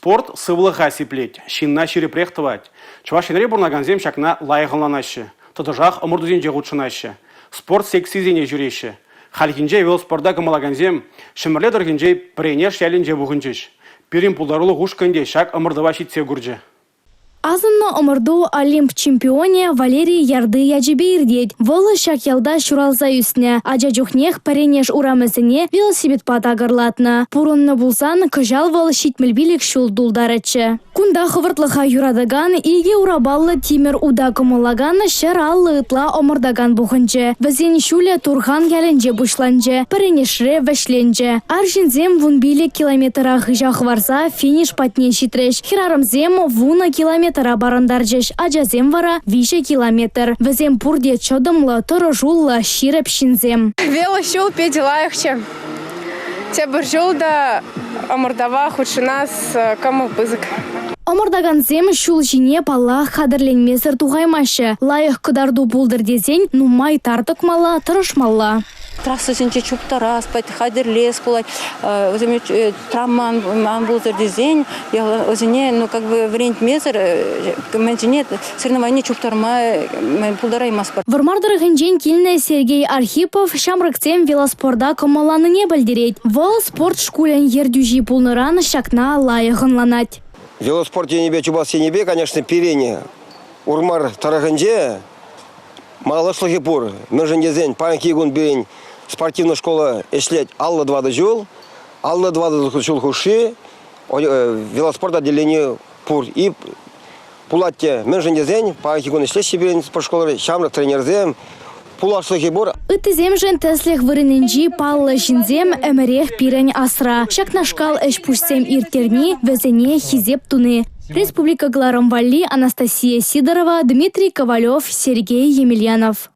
Спорт сывлӑха сиплет, ҫынна ҫирӗпрех тӑвать. Чӑваш Енре пурӑнакансем ҫакна лайӑх ӑнланаҫҫӗ, тӑтӑшах ӑмӑртусенче хутшӑнаҫҫӗ, спорт секцийӗсене ҫӳреҫҫӗ. Хальхинче велоспорта кӑмӑллакансем Ҫӗмӗрле тӑрӑхӗнчи Пӗренеш ялӗнче пухӑнчӗҫ. Пирӗн пултарулӑх ушкӑнӗ те ҫак ӑмӑртӑва ҫитсе курчӗ. Асӑннӑ ӑмӑрту Олимп чемпионӗ Валерий Ярды ячӗпе иртет. Вӑл ҫак ялта ҫуралса ӳснӗ. Ача чухнех Пӗренеш урамӗсене велосипедпа такӑрлатнӑ. Пурӑннӑ пулсан кӑҫал вӑл 75 ҫул тултарӗччӗ. Кунта хӑвӑртлӑха юратакан, икӗ урапаллӑ тимӗр ута кӑмӑллакан 150 ытла ӑмӑртакан пухӑнчӗ. Вӗсен ҫулӗ Турхан ялӗнче пуҫланчӗ, Пӗренешре вӗҫленчӗ. Арҫынсем 15 километра хыҫа хӑварса финиш патне ҫитрӗҫ. Хӗрарӑмсем 10 километра парӑнтарчӗҫ, ачасем вара 3 километр. Вӗсем пурте чӑтӑмлӑ, тӑрӑшуллӑ, ҫирӗп ҫынсем. Велоҫул питӗ лайӑхчӗ. Тепӗр ҫул та ӑмӑртӑва хутшӑнас кӑмӑл пысӑк. Ӑмӑртакансем ҫул ҫине, паллах, хатӗрленмесӗр тухаймаҫҫӗ. Лайӑх кӑтарту пултӑр тесен нумай тар тӑкмалла, тӑрӑшмалла. Трассӑсенче чуптарас пулать, хатӗрлес пулать. Вӗсене травма ан пултӑр тесен вӗсене ну, как бы вӗрентмесӗр мӗнсене соревнование чуптарма пултараймастпӑр. Вӑрмар тӑрӑхӗнчен килнӗ Сергей Архипов ҫамрӑксем велоспорта кӑмӑлланине пӗлтерет. Вӑл спорт шкулӗн ертӳҫи пулнӑран ҫакна лайӑх ӑнланать. Велоспорт енӗпе чупас енӗпе, конечно, пирӗн Урмар тӑрӑхӗнче Малашлӑхӗ пур. Мӗншӗн тесен паянхи кун пирӗн спортивная школа ӗҫлет 54 ҫул. 54 ҫул хушши велоспорт отделени пур. И пулать те. Мӗншӗн тесен паянхи кун ӗҫлеҫҫӗ пирӗн спортшколӑри ҫамрӑк тренерсем, пуласлӑхӗ пур. Ыттисемшӗн тӗслӗх вырӑнӗнчи паллӑ ҫынсем ӗмӗрех пирӗн асра. Ҫакнашкал ӗҫ-пуҫсем ирттерни вӗсене хисеп туни. Республика кӑларӑм валли Анастасия Сидорова, Дмитрий Ковалев, Сергей Емельянов.